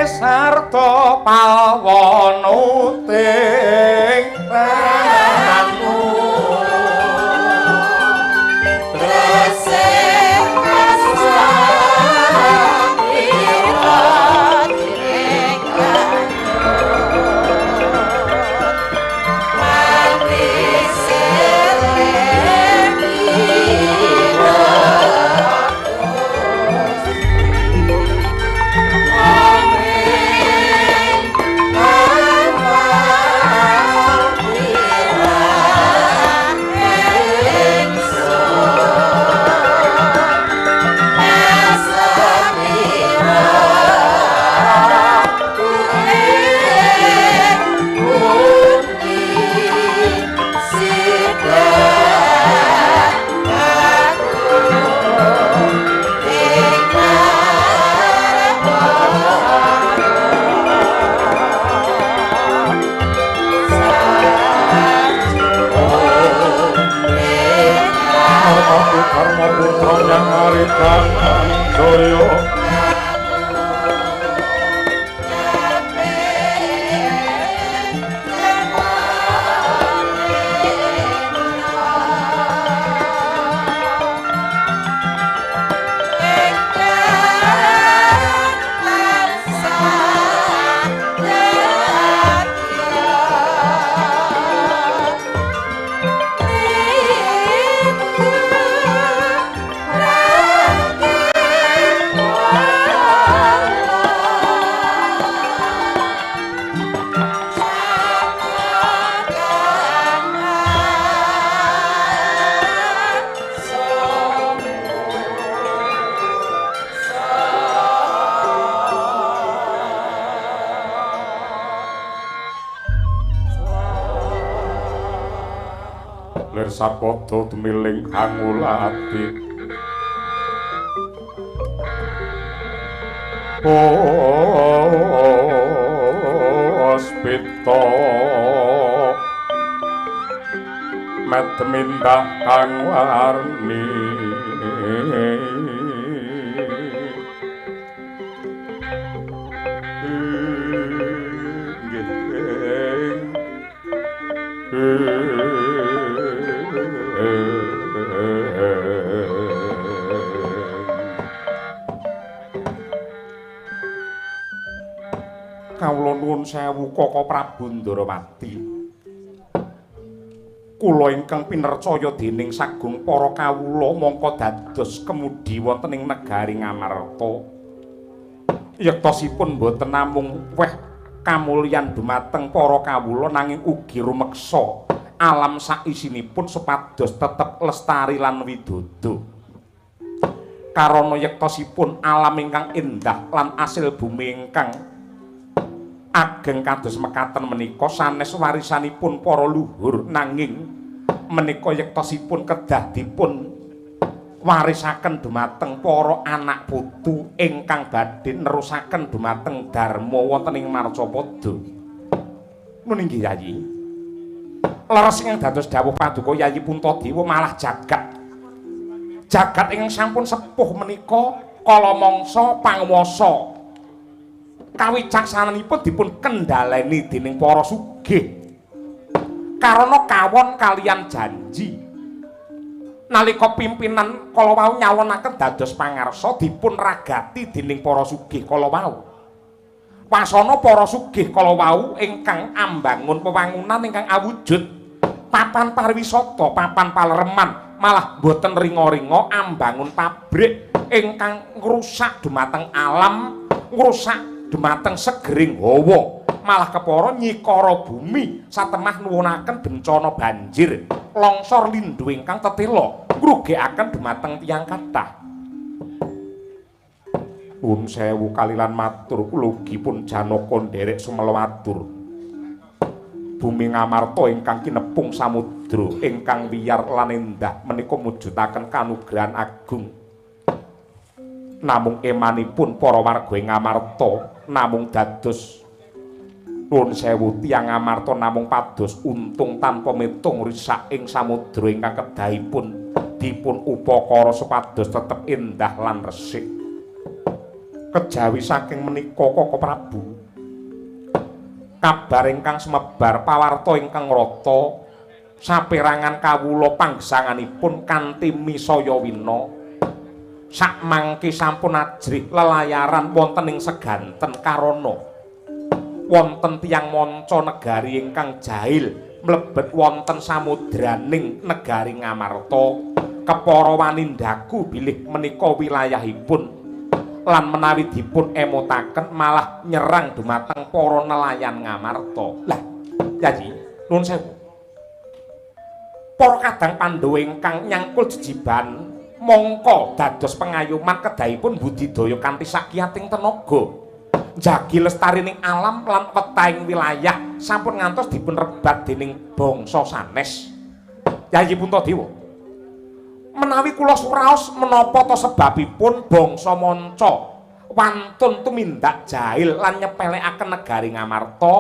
Sarta palwonuting ranu Jaya. Sapada dumiling angulati Puspita medmindah kang warni Kawula nuwun sewu Kaka Prabu Ndarawati. Kula ingkang pinercaya dening sagung para kawula mongko dados kemudi wonten ing negari Ngamarta. Yektosipun boten namung weh kamulyan dumateng para kawula nanging ugi rumeksa alam saisinipun supados tetep lestari lan widodo. Karana yektosipun alam ingkang endah lan asil bumi ingkang ageng kados mekaten menika sanes warisanipun para luhur nanging menika yektosipun kedah dipun warisaken dumateng para anak putu ingkang badhe nerusaken dumateng dharma wonten ing Marcapada. Nun inggih Yayi. Leres ingkang dados dawuh paduka Yayi Puntadewa malah jagat. Jagat ingkang sampun sepuh menika kala mangsa panguwasa kawicaksananipun dipun kendhaleni dening para sugih. Karana kawon kalian janji nalika pimpinan kala wau nyalonaken dados pangarsa dipun ragati dening para sugih kala wau. Wasana para sugih kala wau ingkang ambangun wewangunan ingkang awujud papan pariwisata, papan palereman, malah boten ringa-ringa ambangun pabrik ingkang ngrusak dumateng alam, ngrusak dumateng segering hawa, malah kepara nyikara bumi satemah nuwunaken bencana banjir, longsor lindhu ingkang tetela ngrugekaken dumateng tiyang kathah. Nuwun sewu kalilan matur kula ugi pun janaka nderek sumelawatur. Bumi Ngamarta ingkang kinepung samudra ingkang wiyar lan endah menika mujudaken kanugrahan agung. Namung emanipun para warga ing Ngamarta namung dados nuwun sewu tiyang Ngamarta namung pados untung tanpa metung risak ing samudra ingkang kedahipun dipun upakara supados tetep endah lan resik. Kejawi saking menika Koko Prabu, kabar ingkang semebar pawarta ingkang rata saperangan kawula panggesanganipun kanthi misaya wina sakmangke sampun ajrih lelayaran wonten ing seganten karana wonten tiyang manca negari ingkang jahil mlebet wonten samudraning negari Ngamarta kepara wanindaku bilih menika wilayahipun lan menawi dipun emotaken malah nyerang dumateng para nelayan Ngamarta. Lah, Yayi, nuwun sewu. Para kadang Pandhawa ingkang nyangkul jejiban mongko dados pengayuman kedahipun budidaya kanthi sakiyating tenaga. Jagi lestarining alam lan wetahing wilayah sampun ngantos dipun rebat dening bangsa sanes. Yayi Puntadewa, menawi kula suraos menapa ta sebabipun bangsa manca wantun tumindak jahil lan nyepelekaken negari Ngamarta?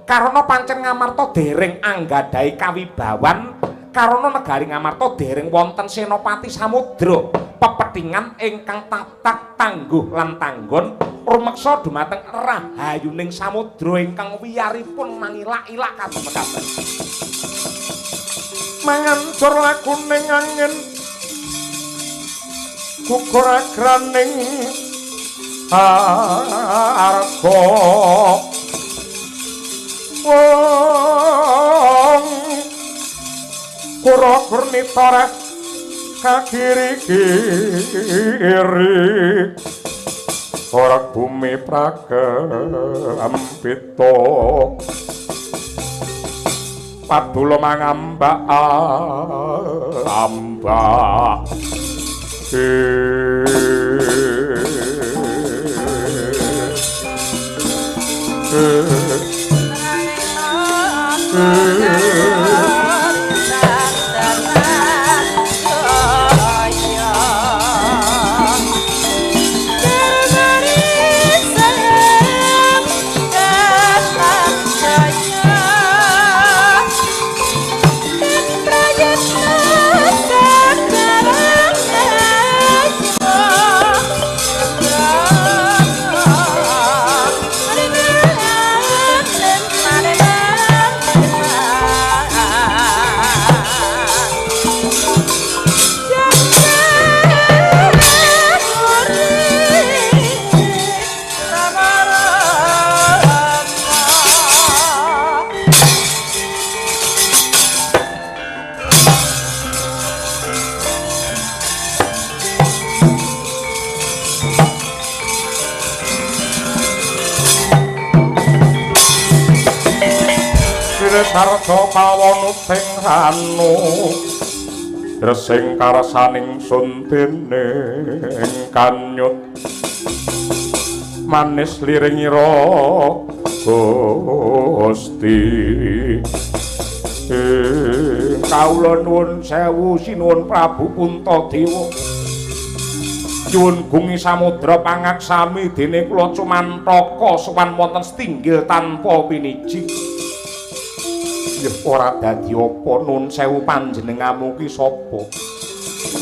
Karana pancen Ngamarta dereng anggadhahi kawibawan, karana negari Ngamarta dereng wonten senopati samudra pepethingan ingkang tatak tangguh lan tanggon rumeksa dumateng rahayuning samudra ingkang wiyaripun mangilak-ilak kados mekaten. Mangancur lakuning angin gugur agraning arga wong kura gurnita kakiri-kiri ora bumi pragempita padula mangambak ambak. Sarga kawonu sing ranu dresing karsaning sun dening kanyut manis liringira Gusti. Kawula nuwun sewu sinuwun Prabu Puntadewa, nyuwun gungi samudra pangaksami dene kula cumantaka sowan wonten setinggil tanpa piniji. Yeh ora dadi apa, nun sewu panjenengamu ki sapa?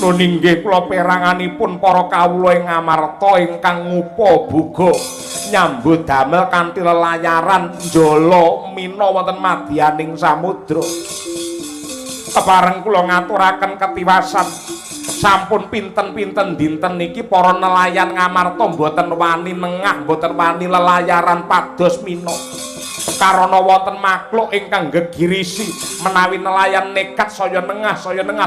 Nun inggih kula peranganipun para kawula ing Ngamarta ingkang ngupa buga nyambut damel kanthi lelayaran njala mina wonten madyaning samudra. Kepareng kula ngaturaken ketiwasan sampun pinten-pinten dinten niki para nelayan Ngamarta mboten wani nengah, mboten wani lelayaran pados mina. Karana wonten makhluk ingkang gegirisi menawi nelayan nekat saya nengah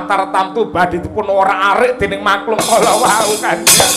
tartamtu badhe dipun ora arik dening makhluk kala wau kanjeng.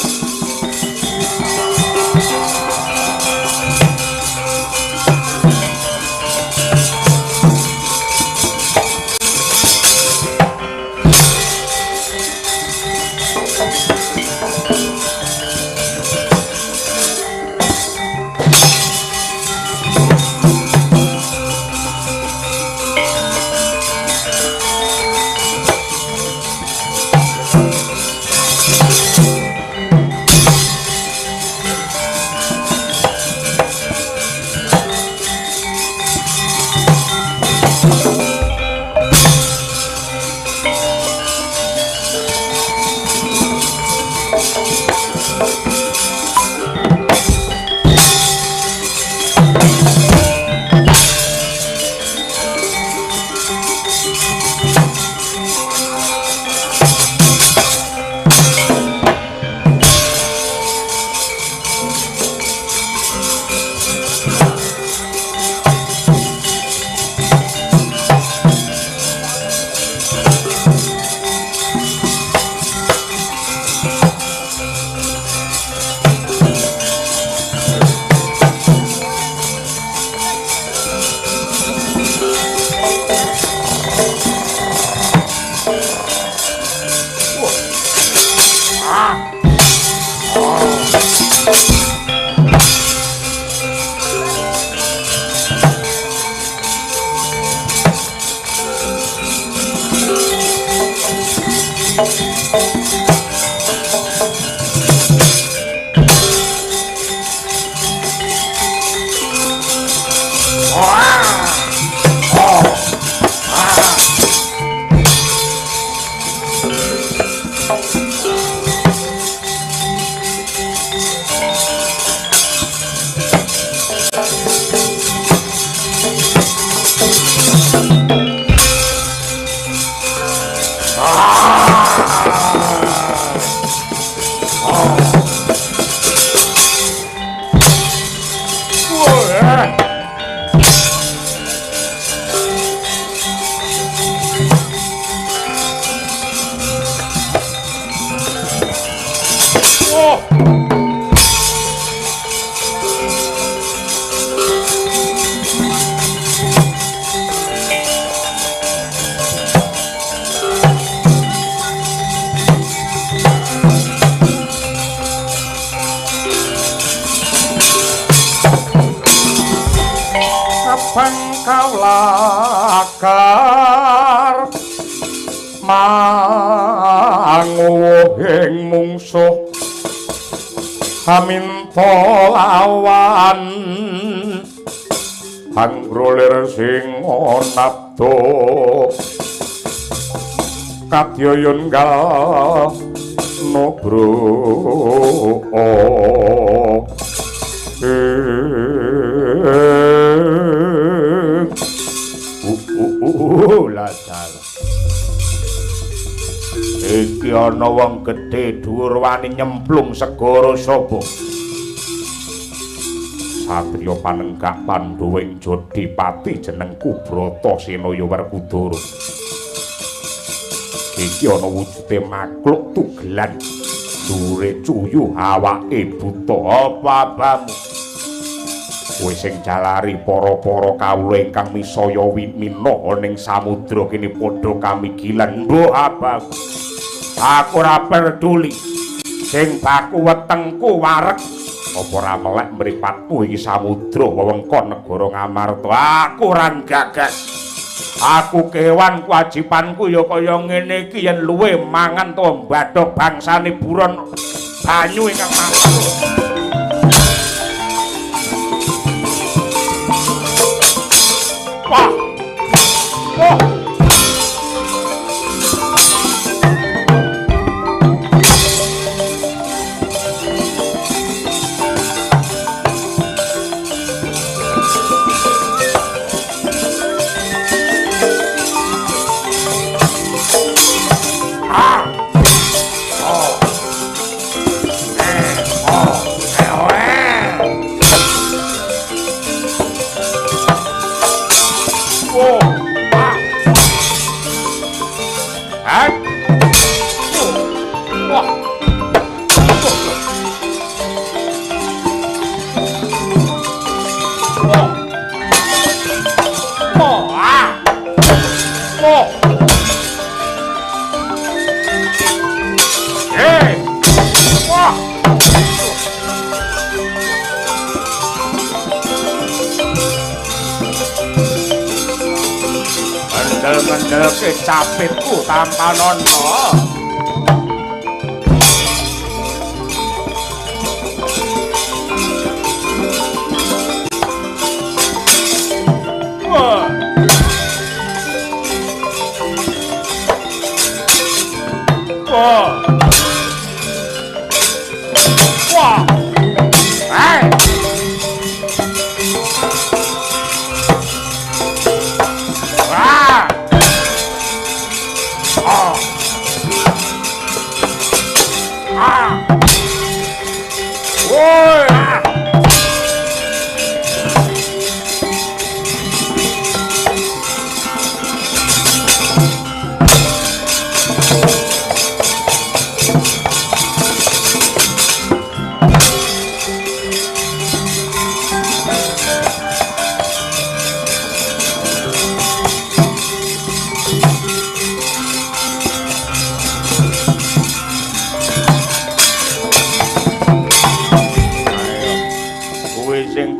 Topeng kawlakar manguwuhing mungsuh haminta lawan hanggrolir sing nabdo kadyayun gal nobro. Ladal iki ana wong gedhe dhuwur wani nyemplung segara sapa? Satriya panenggak Pandhawa ing Jodipati jenengku Bratasena Werkudara. Iki ana wujude makhluk tugelan dhuwure cuyuh awake buta. Apa abamu? Kowe sing jalari para-para kawula ingkang misaya mina ning samudra kene padha kamigilan. Mbuh abamu? Aku ora peduli. Sing baku wetengku wareg. Apa ora melek mripatmu iki samudra wewengkon negara Ngamarta? Aku ora gagas. Aku kewan kewajibanku ya kaya ngene iki yen luwe mangan to mbadhok bangsane buron banyu ingkang mampu. Wah. Wah. Mendel-mendelke capitku tampanono. Wah. Wah. Wah. Hey. Wah. Oh. Ah. Woi. Ah.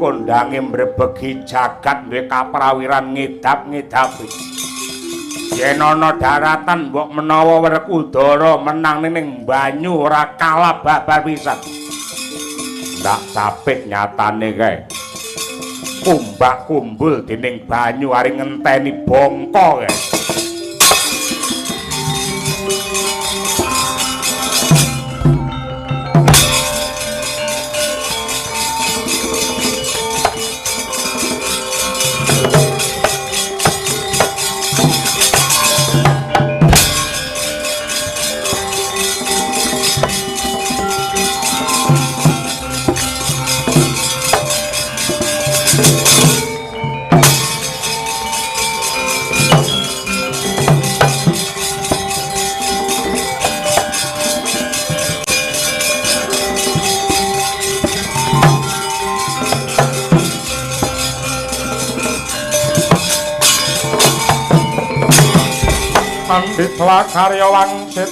Kondange mbrebegi jagat duwe kaprawiran ngedap-ngedapi. Yen ana daratan mbok menawa Werkudara menang ning banyu ora kalah babar pisan. Ndak capit nyatane kae. Kumbak kumbul dening banyu ari ngenteni bongko kae. Panditla karya wangsit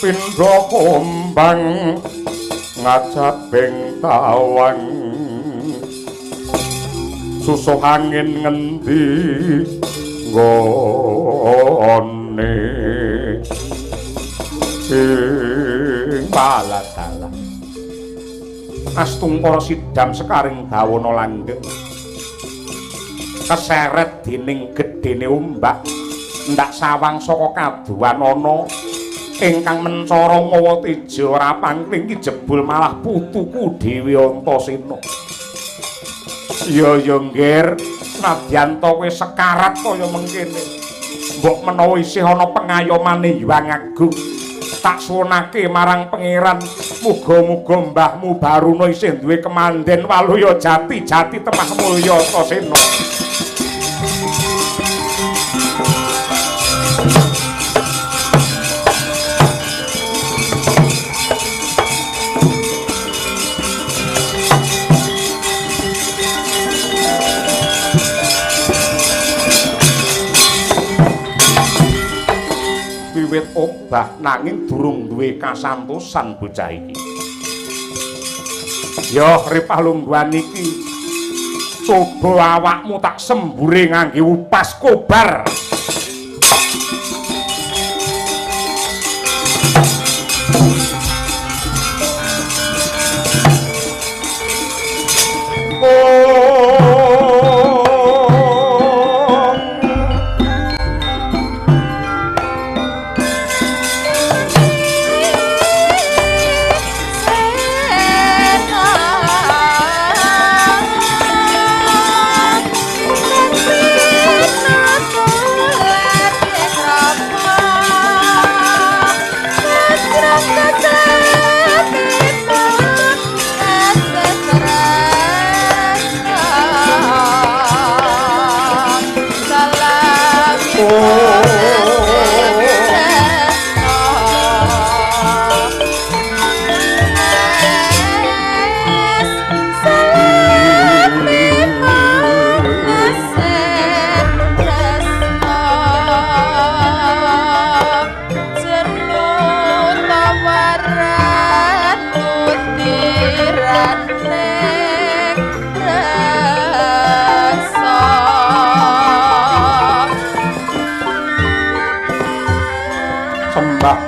pindha kumbang ngajabing tawang. Susuh angin ngendi nggone ing balatala. Astungkara sidam sekaring bawana langgeng keseret dening gedene ombak ndak sawang saka kaduan ana ingkang mencara mawa teja ora pangkling ki jebul malah putuku Dewi Antasena. Ya ya ngger, nadyan ta kowe sekarat kaya mengkene, mbok menawa isih ana pengayomane Hyang Agung. Tak suwunake marang pangeran, muga-muga mbahmu Baruna isih duwe kemanden waluya jati-jati temah mulya Antasena. Wiwit obah nanging durung duwe kasantosan bocah iki. Ya ripalungguhan iki coba awakmu tak sembure ngangge upas kobar.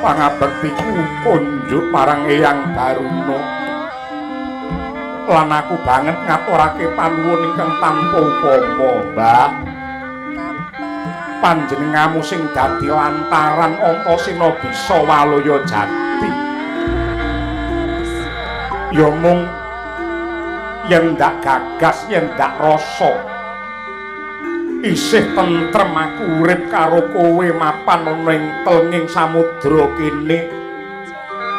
Pangabektiku kunjuk marang Eyang Baruna lan aku banget ngaturake panuwun ingkang tanpa upama, Mbah. Panjenenganmu sing dadi lantaran Antasena bisa waluya jati. Ya mung yen ndak gagas, yen ndak rasa isih tentrem aku urip karo kowe mapan ana ing telenging samudra kene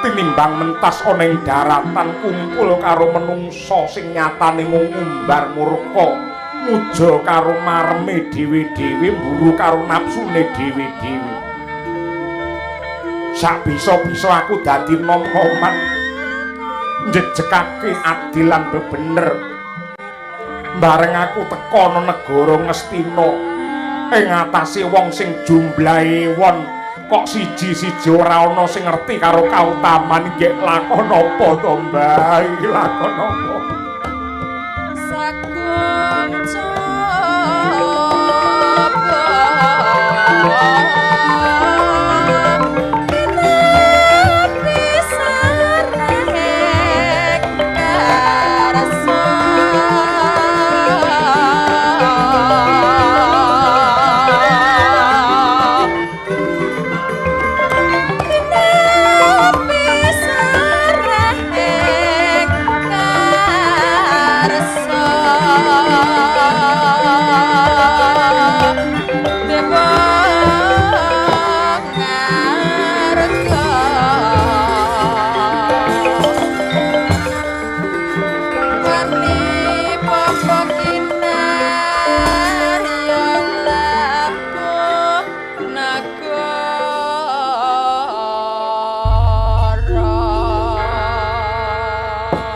tinimbang mentas ana ing daratan kumpul karo menungsa sing nyatane mung ngumbar murka muja karo mareme dhewe-dhewe mburu karo nafsune dhewe-dhewe. Sak bisa-bisa aku dadi nom-noman njejekake adil lan bebener. Bareng aku teka ana negara Ngastina ing atase wong sing jumlahe won kok siji-siji ora ana sing ngerti karo kautaman nggih lakon apa to, Mbah? Iki lakon apa? Sagung coba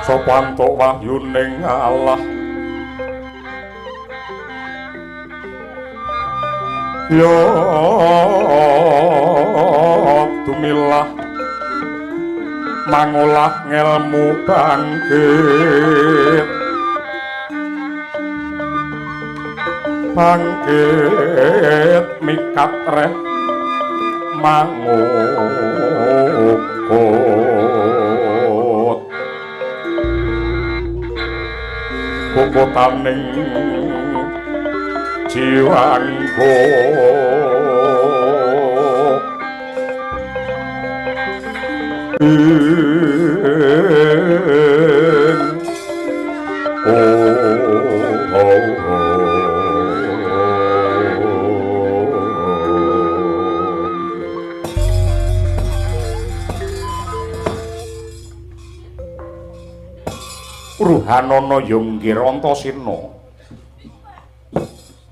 Sapa antuk wahyuning Allah ya tumilah mangolah ngelmu bangkit. Bangkit mikat reh mangukut kukutaning jiwangku Ruhanana ya nggih Antasena.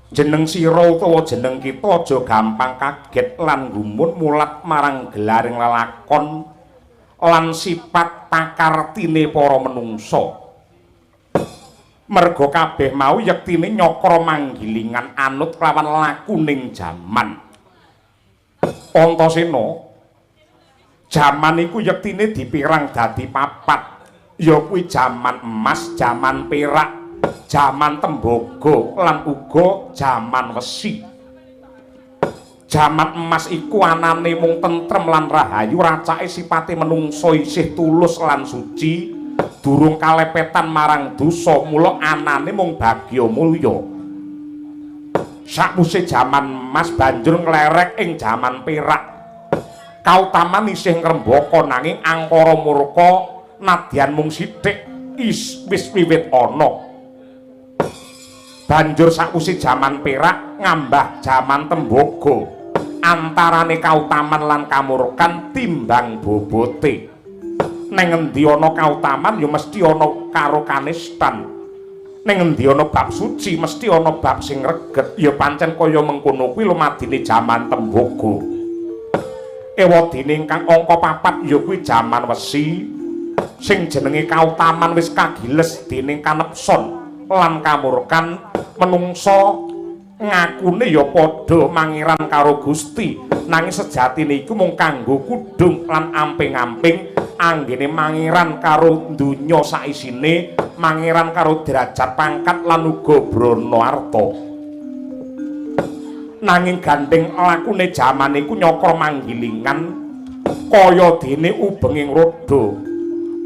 Jeneng sira utawa jeneng kita aja gampang kaget lan gumun mulat marang gelaring lelakon lan sifat pakartine para menungsa. Merga kabeh mau yektine nyakra manggilingan anut kelawan lakuning jaman. Antasena, jaman iku yektine dipirang dadi papat. Ya kuwi jaman emas, jaman perak, jaman tembaga lan uga jaman wesi. Jaman emas iku anane mung tentrem lan rahayu, racake sipate menungsa isih tulus lan suci, durung kalepetan marang dosa, mula anane mung bagya mulya. Sakwise jaman emas banjur nglerek ing jaman perak. Kautaman isih ngrembaka nanging angkara murka nadyan mung sithik wis wiwit ana. Banjur sakwise jaman perak ngambah jaman tembaga. Antarane kautaman lan kamurkan timbang bobote. Neng endi ana kautaman ya mesti ana karo kanistan. Neng endi ana bab suci mesti ana bab sing reget. Ya pancen kaya mengkono kuwi lumadine jaman tembaga. Ewadene ingkang angka papat ya kuwi jaman wesi. Sing jenenge kautaman wis kagiles dening kanepson lan kamurkan, menungsa ngakune ya padha mangiran karo Gusti, nanging sejatine iku mung kanggo kudung lan amping-amping anggene mangiran karo donya saisine, mangiran karo derajat pangkat lan uga brana arta. Nanging gandeng lakune jaman iku nyakra manggilingan kaya dene ubenging roda.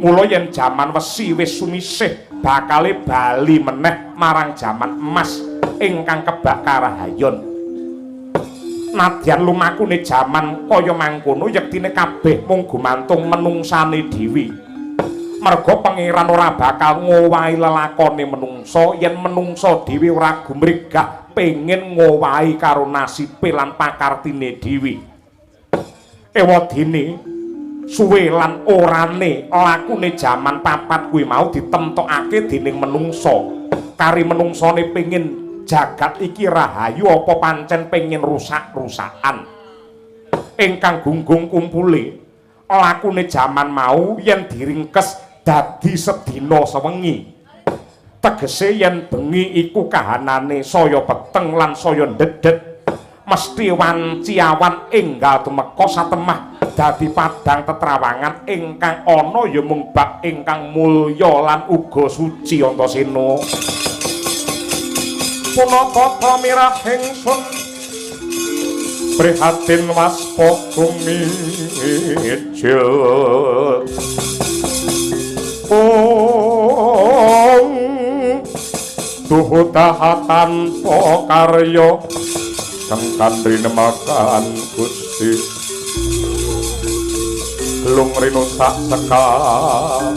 Mula yen jaman wesi wis sumisih bakale bali meneh marang jaman emas ingkang kebak karahayon. Nadyan lumakune jaman kaya mangkono yektine kabeh mung gumantung menungsane dhewe. Merga pangeran ora bakal ngowahi lelakone menungsa yen menungsa dhewe ora gumregah pengin ngowahi karo nasibe lan pakartine dhewe. Ewadene suwe lan orane lakune jaman papat kuwi mau ditemtokake dening menungsa. Kari menungsane pengin jagat iki rahayu apa pancen pengin rusak-rusakan. Ingkang gunggung kumpule lakune jaman mau yen diringkes dadi sedina sewengi. Tegese yen bengi iku kahanane saya peteng lan saya ndedhet, mesti wanci awan enggal tumeka satemah dadi padang tetrawangan ingkang ana ya mung bab ingkang mulya lan uga suci. Antasena, punapa mirah ingsun prihatin waspa gumijil tuhu tahatan tanpa karya kang rinemakan Gusti gelung rinusak sekarnya.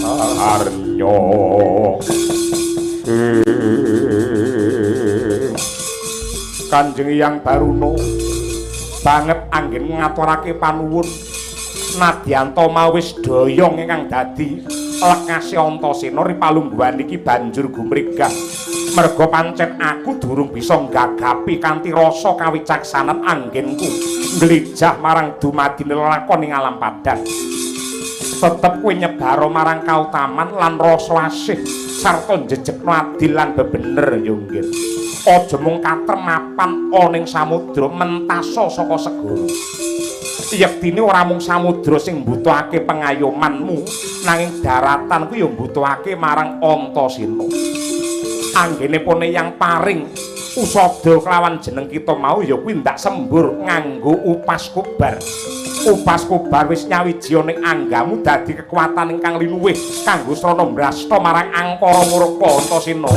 Kanjeng Hyang Baruna banget anggen ngaturake panuwun nadyanta mawis doyong ingkang dadi lekase Antasena ripalungguhan iki banjur gumregah. Merga pancen aku durung bisa nggagapi kanthi rasa kawicaksanan anggenku nglejah marang dumadine lelakon ing alam padang. Tetep kowe nyebara marang kautaman lan rasa asih sarta njejegno adil lan bebener ya nggih. Aja mung katrem mapan ana ing samudra mentasa saka segara. Yektine ora mung samudra sing mbutuhake pengayomanmu, nanging daratan kuwi ya mbutuhake marang Antasena. Anggene pone yang paring Usada kelawan jeneng kita mau ya kuwi ndak sembur nganggo upas kobar. Upas kobar wis nyawiji ning anggamu dadi kekuatan ingkang linuwih kanggo srana mbrasta marang angkara murka Antasena.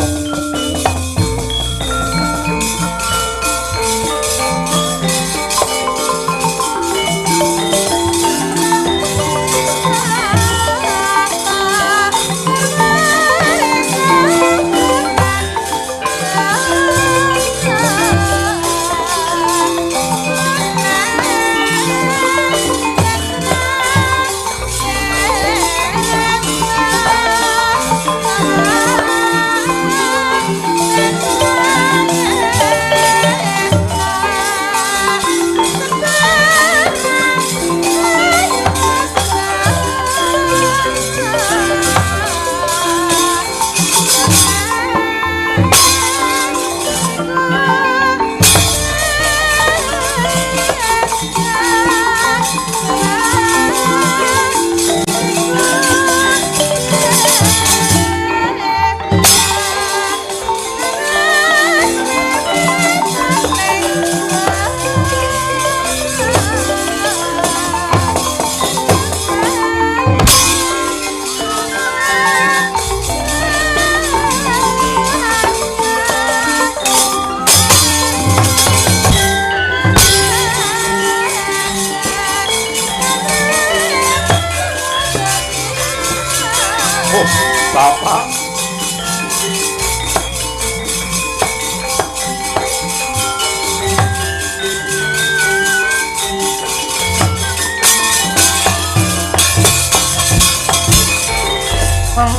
Bapak.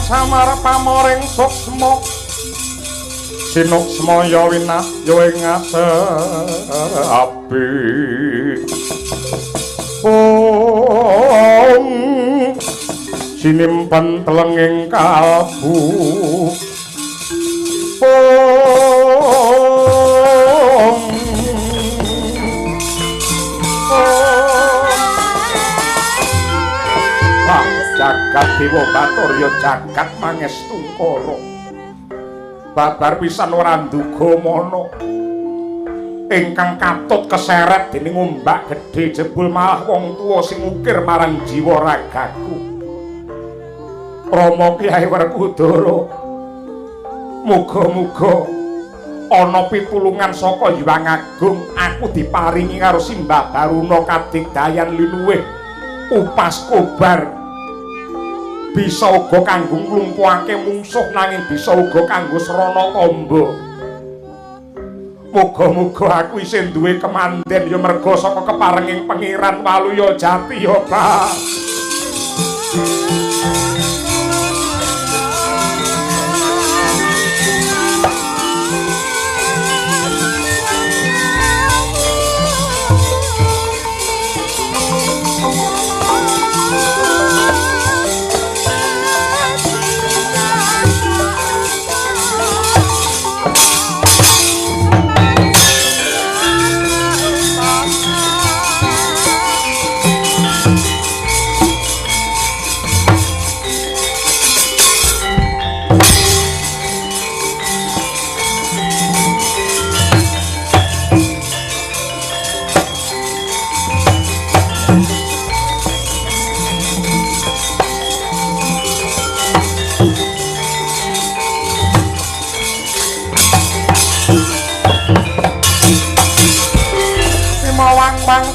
Samar pamoring suksma sinuksma ya winah ya ing api. Om sinimpen telenging kalbu. Om Om jagat dewa bathara jagat mangestungkara. Babar pisan ora nduga mana ingkang katut keseret dening ombak gedhe jebul malah wong tuwa sing ukir marang jiwa ragaku. Rama Kyai Werkudara, muga-muga ana pitulungan saka Hyang Agung, aku diparingi karo Simbah Baruna kadigdayan linuwih upas kobar. Bisa uga kanggo nglumpuhake mungsuh nanging bisa uga kanggo srana tamba. Muga-muga aku isih duwe kemanden ya merga saka keparenging Pengiran Waluya Jati ya, Pak.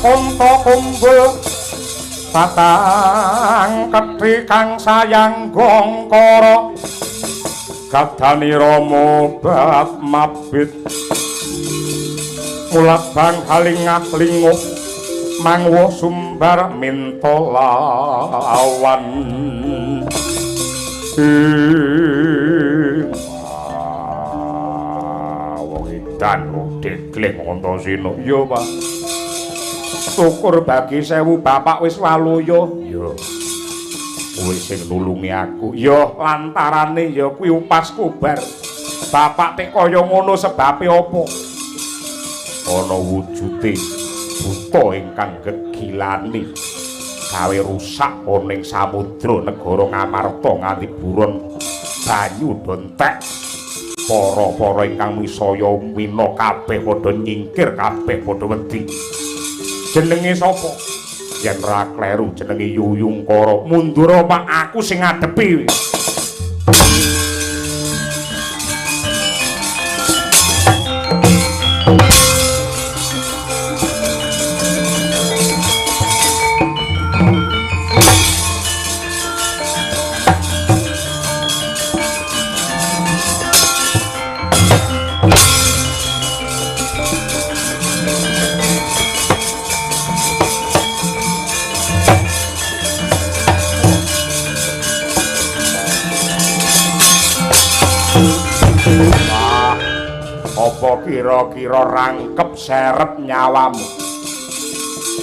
Kunto kumbul patang kethi kang sayang gongkara gadani rama bab mabit mulat bang halingah linguh mangwuh sumbar minta lawan. Wong edan wong degling Antasena. Iya, Pak. Syukur bagi sewu bapak wis waluya. Ya. Kowe sing nulungi aku. Ya lantarane ya kuwi upas kobar. Bapak tek kaya ngono sebabe apa? Ana wujude buta ingkang gegilani gawe rusak ana ing samudra negara Ngamarta nganti buron banyu do entek. Para-para ingkang misaya mina kabeh padha nyingkir, kabeh padha wedi. Jenenge sapa? Yen ra kleru jenenge Yuyungkara. Mundur Pak, aku sing ngadepi. Apa kira-kira rangkep serep nyawamu?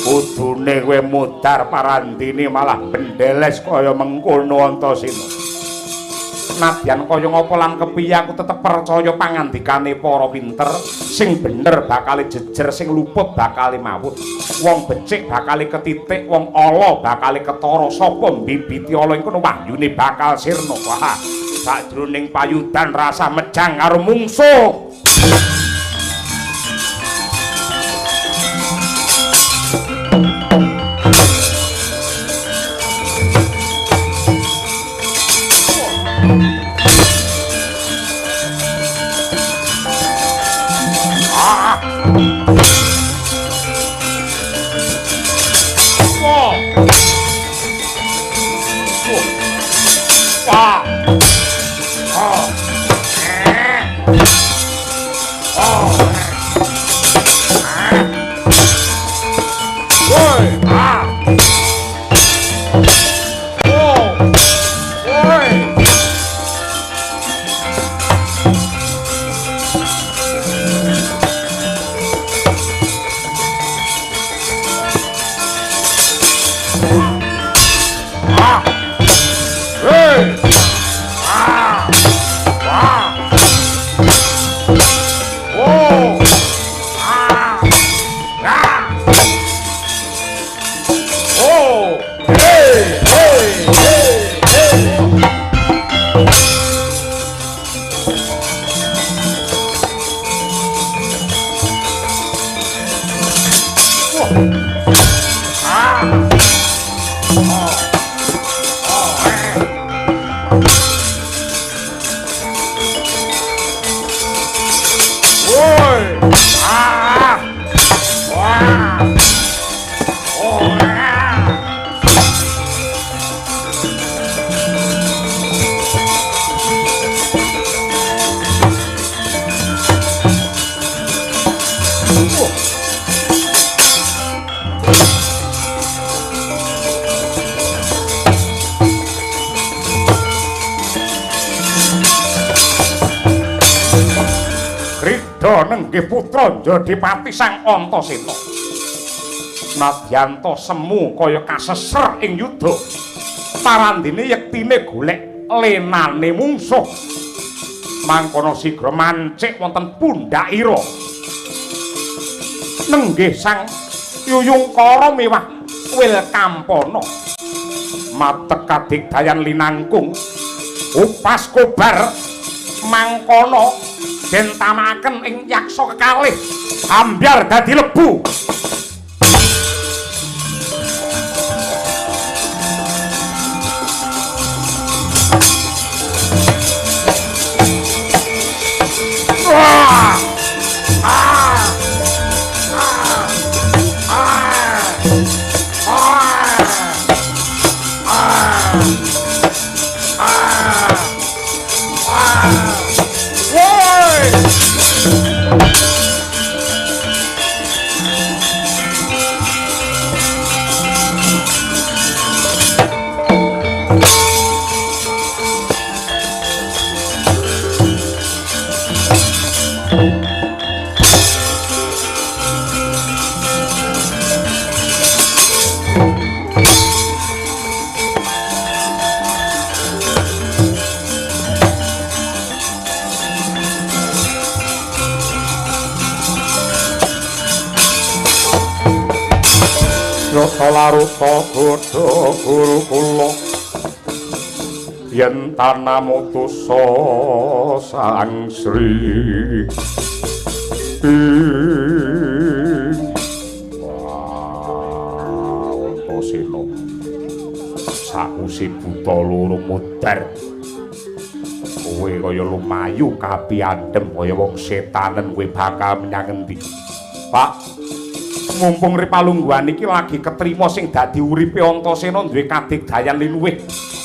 Kudune kowe mudhar parandene malah bendeles kaya mengkono Antasena. Nadyan kaya ngapa lan kepiye aku tetep percaya pangandikane para pinter, sing bener bakale jejer, sing luput bakale mawut. Wong becik bakale ketitik, wong ala bakale ketara. Sapa mbibiti ala ing kono wahyune bakal sirna. Wah, sakjroning payudan rasa mejang karo mungsuh. Nenggih putra Jodipati Sang Antasena. Nadyanta semu kaya kaseser ing yuda. Parandene yektine golek lenane mungsuh. Mangkono sigra mancik wonten pundhakira. Nenggih Sang Yuyungkara miwah Wilkampana. Matek kadigdayan linangkung upas kobar mangkono den tamakaken ing yaksa kekalih ambyar dadi lebu. Wah! Ah! Ah! Ah! Ah! Ah! Ah! Ah! Woi! Laruta godha guru kula Yen tanamutusa Sang Sri Antasena sakwise buta loro mudhar kowe kaya lumayu kapiandhem kaya wong setanen kowe bakal menyang endi Pak? Mumpung ripalungguhan iki lagi ketrima sing dadi uripe Antasena duwe kadigdayan liluwih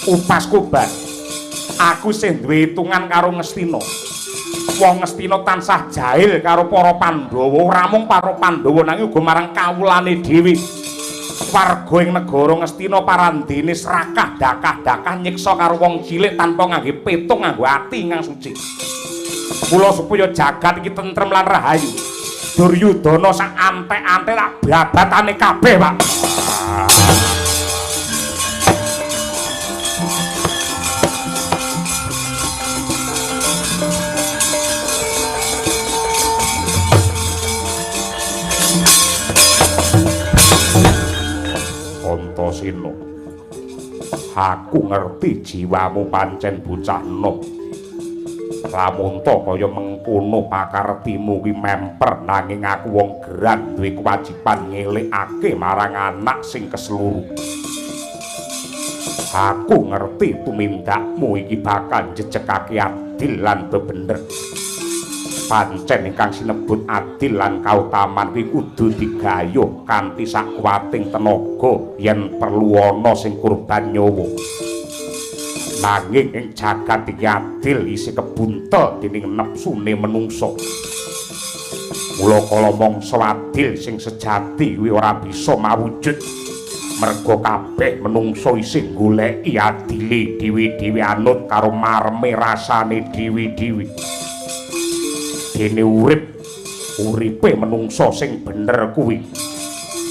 upas koban. Aku sing duwe hitungan karo Ngastina. Wong Ngastina tansah jahil karo para Pandhawa, ora mung para Pandhawa nanging uga marang kawulane dhewe. Warga ing negara Ngastina parandene srakah dakah-dakah nyiksa karo wong cilik tanpa ngangge petung nganggo ati ingkang suci. Mula supaya jagat iki tentrem lan rahayu, Duryudana sak antek-antek tak babatane kabeh, Pak. Antasena, aku ngerti jiwamu pancen bocah enom. Lamun to kaya mengkono pakartimu kuwi memper, nanging aku wong gerang duwe kewajiban ngelingake marang anak sing kesluru. Aku ngerti tumindakmu iki bakal njejegake adil lan bebener. Pancen ingkang sinebut adil lan kautaman kuwi kudu digayuh kanthi sakuwating tenaga yen perlu ana sing kurban nyawa. Nanging ing jagat iki adil isih kebuntel dening nepsune menungsa. Mula kala mangsa adil sing sejati kuwi ora bisa mawujud. Merga kabeh menungsa isih goleki adile dhewe-dhewe anut karo mareme rasane dhewe-dhewe. Dene urip uripe menungsa sing bener kuwi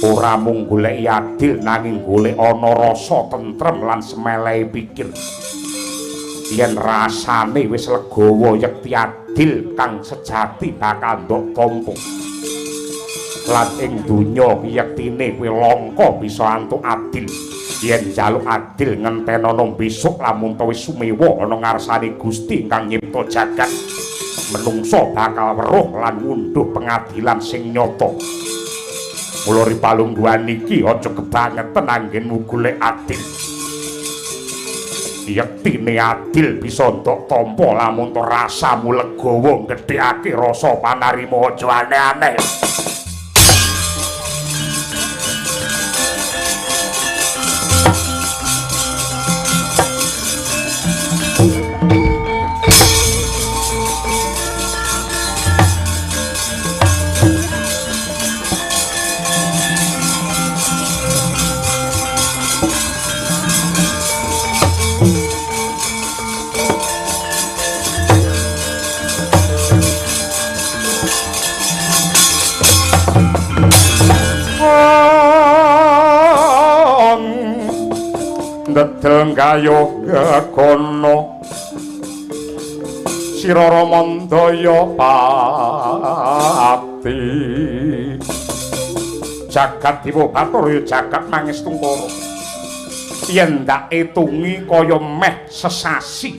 ora mung goleki adil nanging golek ana rasa tentrem lan semelehe pikir. Yen rasane wis legawa yekti adil kang sejati bakal ndok tampa. Lan ing donya yektine kuwi langka bisa antuk adil. Yen njaluk adil ngentenono besok lamun ta wis sumewa ana ngarsane Gusti ingkang nyipta jagat. Menungsa bakal weruh lan ngunduh pengadilan sing nyata. Mula ripalungguhan iki aja kebangetan anggenmu golek adil. Yektine adil bisa ndok tampa lamun ta rasamu legawa nggedhekake rasa panarima aja aneh-aneh. Ndedel gayuh gegono sira Ramandaya pati jagat dewa bathara ya jagat mangestungkara. Yen ndak etungi kaya meh sesasi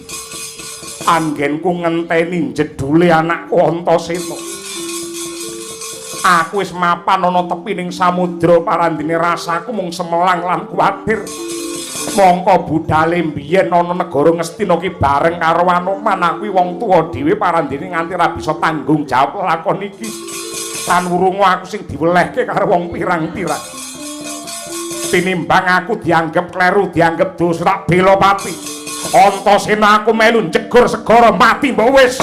anggenku ngenteni jedule anakku Antasena. Aku wis mapan ana tepi ning samudra parandene rasaku mung semelang lan kuwatir. Mongko budale mbiyen ana negara Ngastina ki bareng karo Anoman, aku wong tuwa dhewe parandene nganti ra bisa tanggung jawab lakon iki. Lan wurunga aku sing diwelehke karo wong pirang-pirang. Tinimbang aku dianggep kleru, dianggep dosa tak bela pati. Antasena aku melu njegur segara mati mbok wis.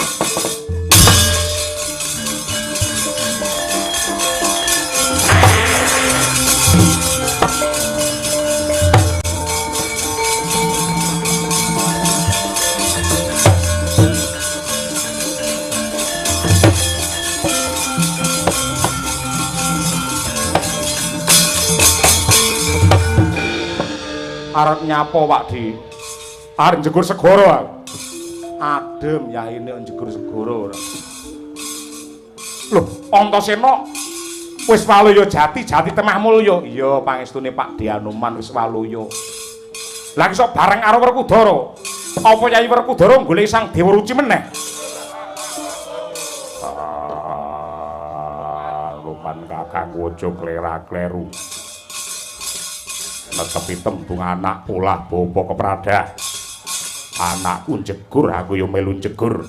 Arep nyapa Pak Di? Arep njegur segara. Adem yaine njegur segara ora. Lho, Antasena wis waluya jati, jati temah mulya. Iya, pangestune Pak Di Anoman wis waluya. Lah iso bareng karo Werkudara. Apa Yayi Werkudara golek Sang Dewa Ruci meneh? Luman kakangku aja klera-kleru. Netepi tembung anak polah bapa kepradah. Anakku jegur, aku yo melu jegur.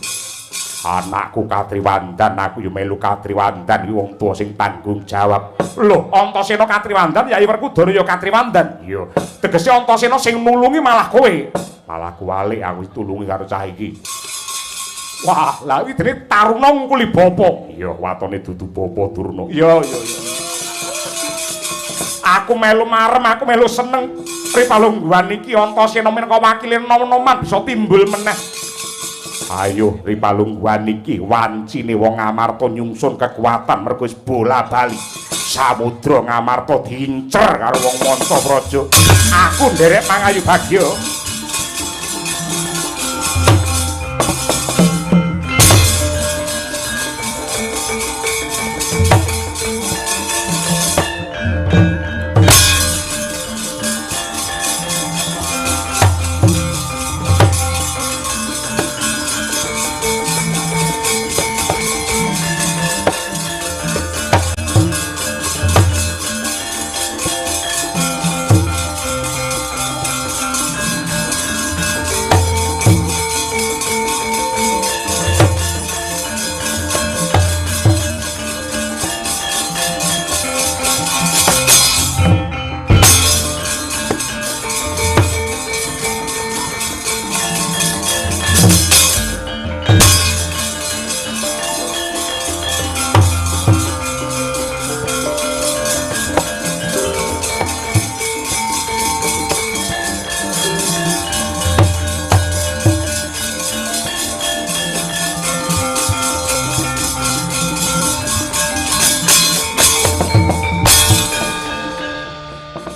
Anakku Katriwandan, aku yo melu Katriwandan. Iki wong tuwa sing tanggung jawab. Lho, Antasena Katriwandan, Yayi Werkudara ya Katriwandan. Iya. Tegese Antasena sing nulungi malah kowe. Malah kuwalik aku ditulungi karo cah iki. Wah, lha iki dene taruna ngungkuli bapa. Iya, watone dudu bapa Durna. Iya, iya, iya. Aku melu marem, aku melu seneng. Ripalungguhan iki Antasena minangka wakile nom-noman bisa timbul meneh. Ayo ripalungguhan iki wancine wong Ngamarta nyungsun kekuatan mergo wis bola-bali. Samudra Ngamarta diincer karo wong manca praja. Aku nderek mangayu bagya.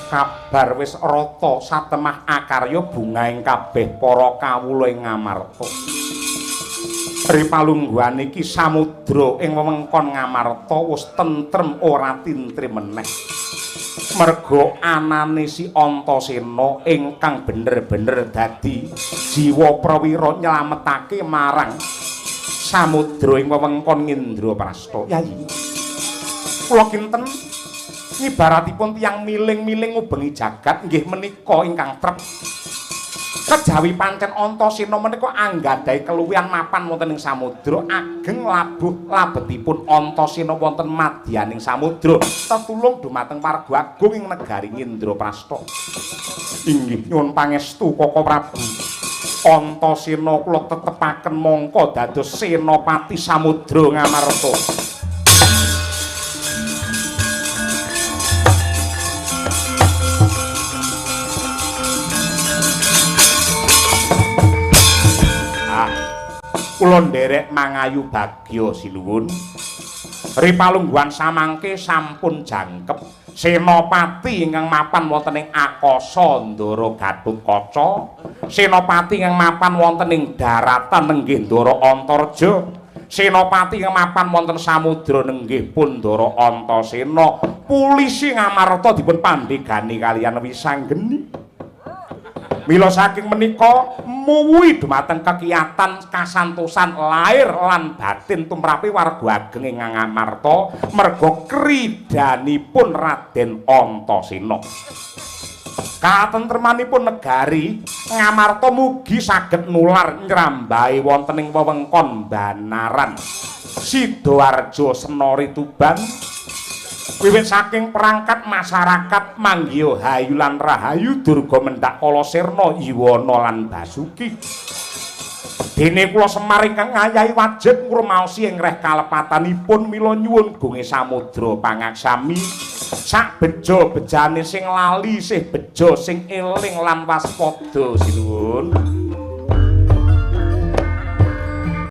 Kabar wis rata satemah akarya bungahing kabeh para kawula ing Ngamarta. Ripalungguhan iki samudra ing wewengkon Ngamarta wis tentrem ora tintrim meneh. Merga anane si Antasena ingkang bener-bener dadi jiwa prawira nyelametake marang samudra ing wewengkon Indraprasta. Yayi, kula kinten ngibaratipun tiyang miling-miling ngubengi jagat nggih menika ingkang trep. Kejawi pancen Antasena menika anggadhahi keluwihan mapan wonten ing samudra ageng labuh labetipun Antasena wonten madyaning samudra tetulung dumateng warga agung ing negari Indraprasta. Inggih nyuwun pangestu Koko Prabu. Antasena kula tetepaken mangka dados senopati samudra Ngamarta. Kula nderek mangayu bagya sinuwun. Ripalungguhan samangke sampun jangkep senopati ingkang mapan wonten ing akasa Ndara Gatotkaca, senopati ingkang mapan wonten ing daratan nenggih Ndara Antarja, senopati ingkang mapan wonten samudra nenggih pun Ndara Antasena. Pulisi Ngamarta dipun pandhegani kaliyan Wisanggeni. Mila saking menika muwuhi dumateng kekiyatan kasantosan lair lan batin tumrapi warga ageng ing Ngamarta merga kridanipun Raden Antasena. Katentremanipun negari Ngamarta mugi saged nular nyrambahe wonten ing wewengkon Banaran, Sidoarjo, Senori, Tuban. Wiwit saking perangkat masyarakat manggiha hayu lan rahayu durga mendhak kala sirna yuwana lan basuki. Dene kula Semar ingkang ngayahi wajib ngrumaosi ing reh kalepatanipun mila nyuwun gonge samudra pangaksami sak beja bejane sing lali sih beja sing eling lan waspada sinuwun.